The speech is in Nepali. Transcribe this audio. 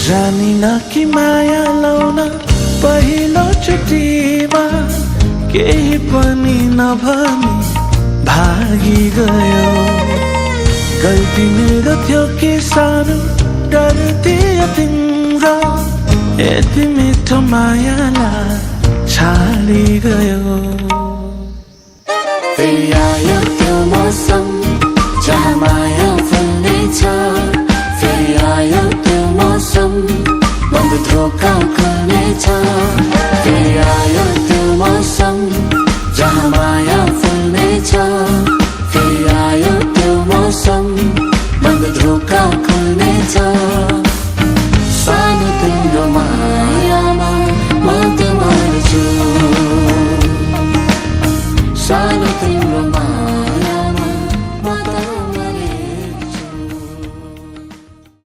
जानिन कि माया लाउन पहिलो चोटिमा केही पनि नभनी भागी गयो। गल्ती मेरो थियो कि सानो डर्थेँ तिम्रो यति मिठो मायालाई छाडी गयो। फेरि आयो त्यो मौसम जहाँ माया फुल्नेछ। फेरि आयो त्यो मौसम बन्द थोका